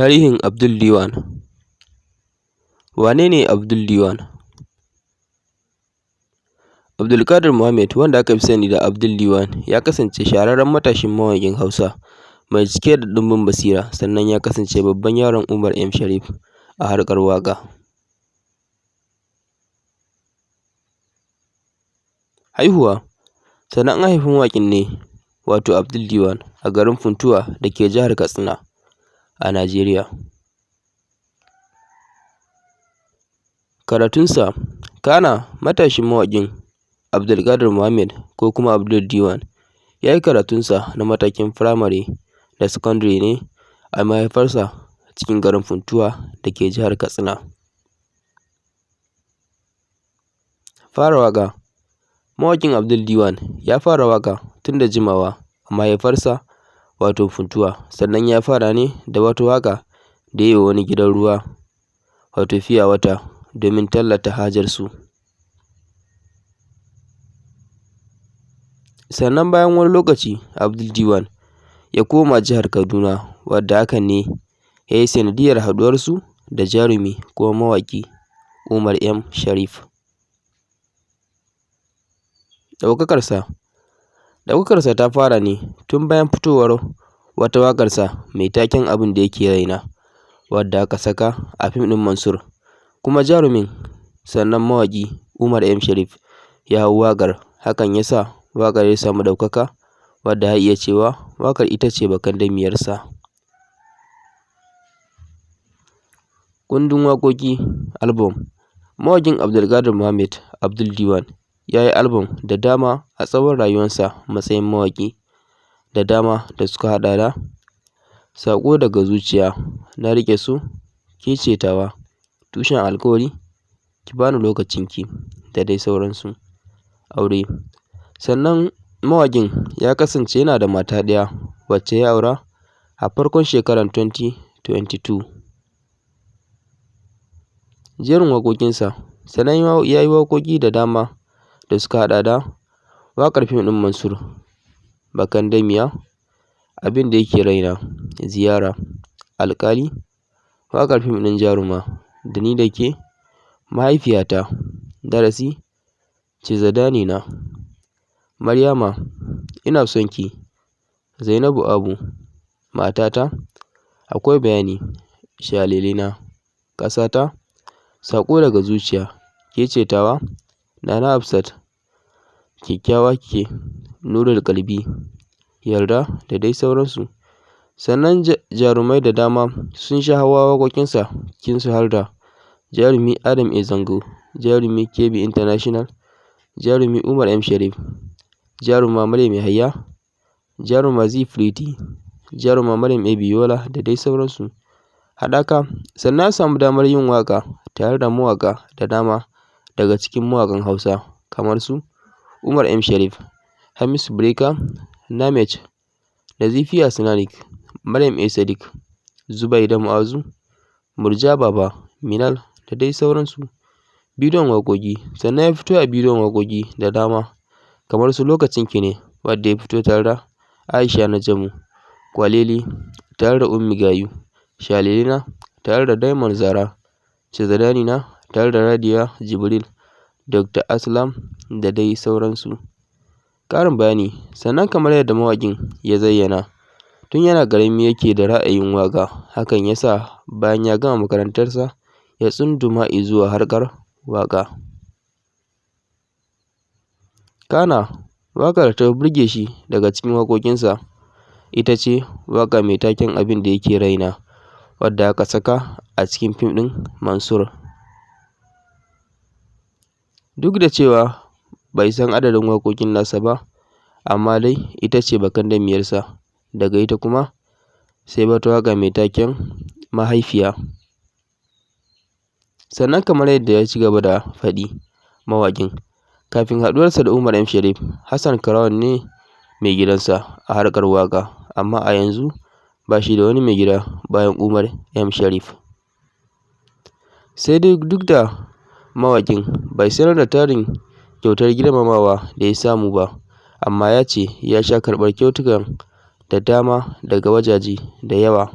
Tarihin Abdul Diwan. Wane ne Abdul Diwan? Abdulkadir Muhammad, wanda aka fi sani da Abdul Diwan, ya kasance shahararren matashin mawaƙin Hausa mai cike da ɗimbin basira, sannan ya kasance babban yaron Umar M. Sharif a harkar waƙa. Haihuwa: Sannan an haifi mawaƙin ne, wato Abdul Diwan, a garin Funtua da ke jihar Katsina a Najeriya. Karatunsa: Kana matashin mawaƙin Abdulkadir Muhammad ko kuma Abdul Diwan ya yi karatunsa na matakin firamare da sakandare ne a mahaifarsa cikin garin Funtua da ke jihar Katsina. Fara waƙa: Mawaƙin Abdul Diwan ya fara waƙa tun da jimawa a mahaifarsa wato Funtua, sannan ya fara ne da wata waƙa da ya yi wa wani gidan ruwa wato Fiyawata domin tallata hajarsu. Sannan bayan wani lokaci, Abdul Diwan ya koma jihar Kaduna, wadda hakan ne ya yi sanadiyyar haɗuwarsu da jarumi kuma mawaƙi Umar M. Sharif. Ɗaukakarsa: Ɗaukakarsa ta fara ne tun bayan fitowar wata waƙarsa mai taken Abin da Yake Raina, wadda aka saka a fim ɗin Mansur, kuma jarumin sannan mawaƙi Umar M. Sharif ya hau waƙar, hakan ya sa waƙar ya samu ɗaukaka, wadda a iya cewa waƙar ita ce bakandamiyarsa. Kundin waƙoƙi (album): Mawaƙin Abdulkadir Muhammad Abdul Diwan ya yi album da dama a tsawon rayuwarsa matsayin mawaƙi da dama da suka haɗa da Saƙo daga Zuciya, Na Riƙe So, Ke ce Tawa, Tushen Alƙawari, Ki Bani Lokacinki da dai sauransu. Aure: Sannan mawaƙin ya kasance yana da mata ɗaya wacce ya aura a farkon shekarar 2022. Jerin waƙoƙinsa: Sannan ya yi waƙoƙi da dama da suka haɗa da waƙar fim ɗin Mansur, Bakandamiya, Abin da Yake Raina, Ziyara, Alƙali, waƙar fim ɗin Jaruma, Da Ni da Ke, Mahaifiyata, Darasi, Cize ɗanina, Maryama, Ina Sonki, Zainabu Abu, Matata, Akwai Bayani, Shalelena, Ƙasata, Saƙo daga Zuciya, Ke ce Tawa, Nana Hafsat, Kyakkyawa Kike, Nurul Ƙalbi, Yarda da dai sauransu. Sannan jarumai da dama sun sha hawa waƙoƙinsa, cikinsu har da jarumi Adam A. Zango, jarumi Kebbi International, jarumi Umar M. Sharif, jaruma Maryam Yahaya, jaruma Zee Prety, jaruma Maryam A. B. Yola da dai sauransu. Haɗaka: Sannan ya samu damar yin waƙa tare da mawaƙa da dama daga cikin mawaƙan Hausa kamar su Umar M. Sharif, Hamisu Breaker, Namex, Nazifi Asnanic, Maryam A. Sadiq, Zubaida Mu'azu, Murja Baba, Minal da dai sauransu. Bidiyon waƙoƙi: Sannan ya fito a bidiyon waƙoƙi da dama kamar su Lokacinki Ne, wadda ya fito tare da Aisha Najamu, Kwaleli tare da Ummi Gayu, Shalelena tare da Diamond Zara, Cize ɗanina tare da Radiya Jibril, Dr. Aslam da dai sauransu. Ƙarin bayani: Sannan kamar yadda mawaƙin ya zayyana, tun yana ƙarami yake da ra'ayin waƙa, hakan ya sa bayan ya gama makarantarsa ya tsunduma izuwa harkar waƙa. Kana waƙar da ta fi burge shi daga cikin waƙoƙinsa ita ce waƙa mai taken Abin da Yake Raina, wadda aka saka a cikin fim ɗin Mansur. Duk da cewa bai san adadin waƙoƙin nasa ba, amma dai ita ce bakandamiyarsa, daga ita kuma sai wata waƙa mai taken Mahaifiya. Sannan kamar yadda ya ci gaba da faɗi mawaƙin, kafin haɗuwarsa da Umar M. Sharif, Hassan Crown ne maigidansa a harkar waƙa, amma a yanzu ba shi da wani maigida bayan Umar M. Sharif. Sai dai duk da mawaƙin bai sanar da tarin kyautar girmamawa da ya samu ba, amma ya ce ya sha karɓar kyautuka da dama daga wajaje da yawa.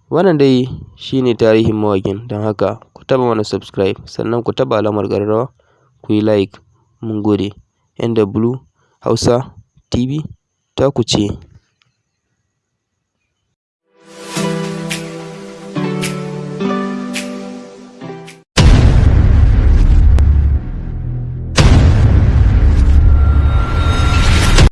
Wannan dai shi ne tarihin mawaƙin, don haka ku taɓa mana subscribe, sannan ku taɓa alamar ƙararrawa, ku yi like. Mun gode. NW Hausa TV taku ce.